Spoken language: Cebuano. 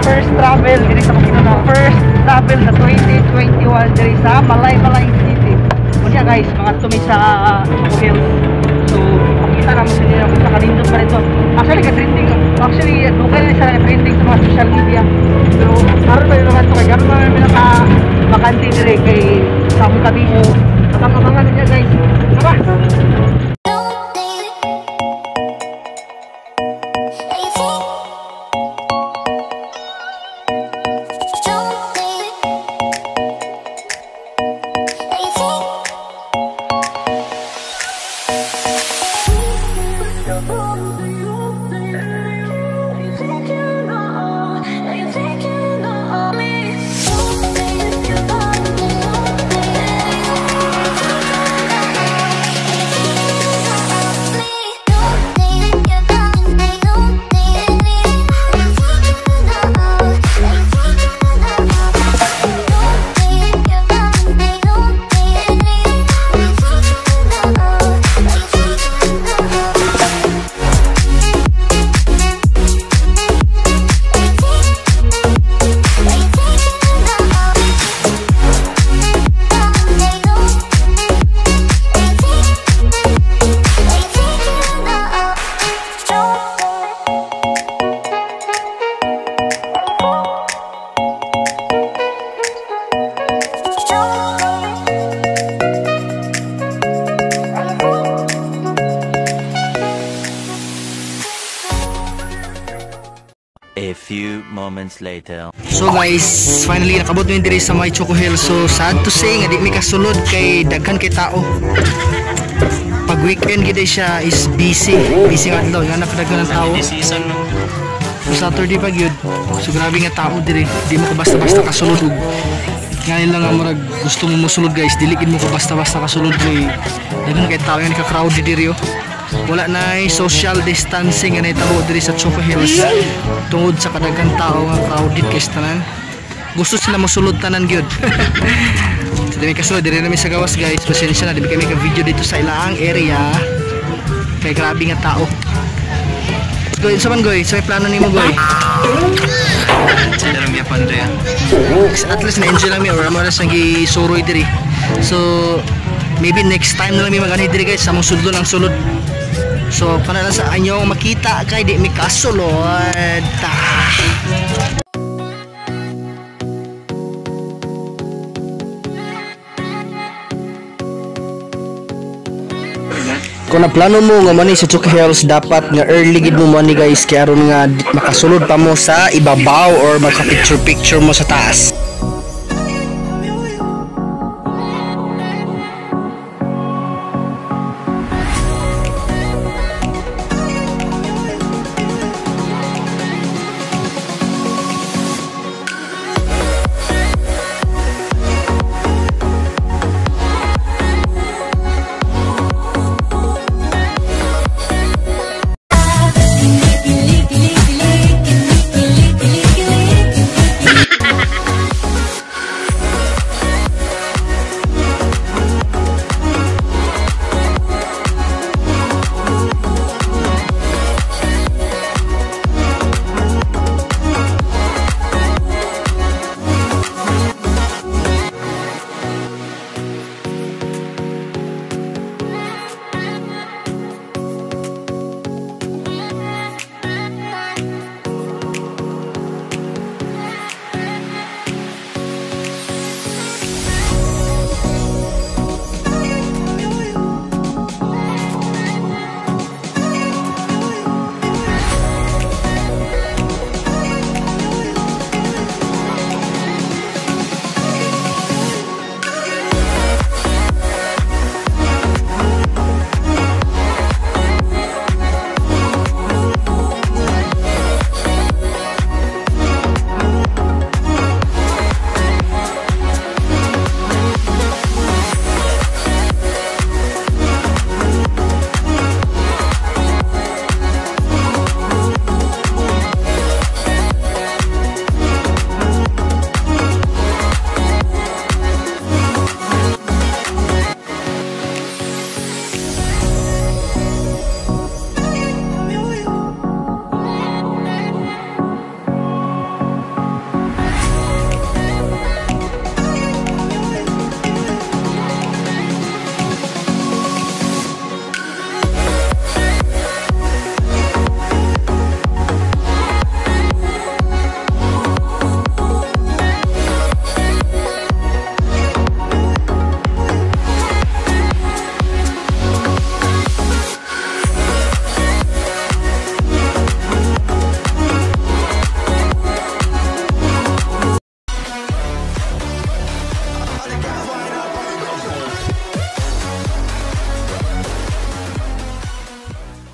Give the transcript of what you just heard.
First travel diri sa Bukidnon, first travel sa 2021 diri sa Malaybalay City. Unya guys, mga tumi sa Choco Hills. So, makita naman sa nila kung sa kanindot pa rito. Actually, ka-trending. Actually, dugay na siya naka-trending sa mga social media. Pero karon pa yun ito kay karon pa may naka bakante diri kay sa among kabiso. Abang-abangan niya, guys. Tara! A few moments later. So guys, finally nakabot mi diri sa may Choco Hill. So sad to say nga di mi kasulod kay daghan kay tao. Pag weekend gid siya is busy. Busy nga adlaw, nga nakadaghan ng tao. Season man. So Saturday pa gyud. So grabe nga tao diri. Di mo ka basta-basta kasulod ug ngayon lang nga murag gusto mo mosulod guys, dili gid mo ka basta-basta kasulod kay daghan kay tao yan ka crowded diri oh. Wala na social distancing nga nahitabo diri sa Choco Hills tungod sa kadaghang tao nga crowded kay tanan. Gusto sila mosulod tanan gyud. So dili kasulod diri namin sa gawas guys. Pasensya na di kami ka video dito sa ilaang area kay grabe nga tao. Goy, sa man goy, sa may plano nimo goy? Sa darang miya pandre. At least na-enjoy lang mi or amo na sa gisuroy diri. So maybe next time na lang mi mag-ani diri guys sa among sudlon ang sulod. So kana lang sa anyong makita kay di mi kasulod. Ta. Kung naplano mo nga money sa Choco Hills, dapat nga early gid mo money guys kay aron nga makasulod pa mo sa ibabaw or maka picture picture mo sa taas.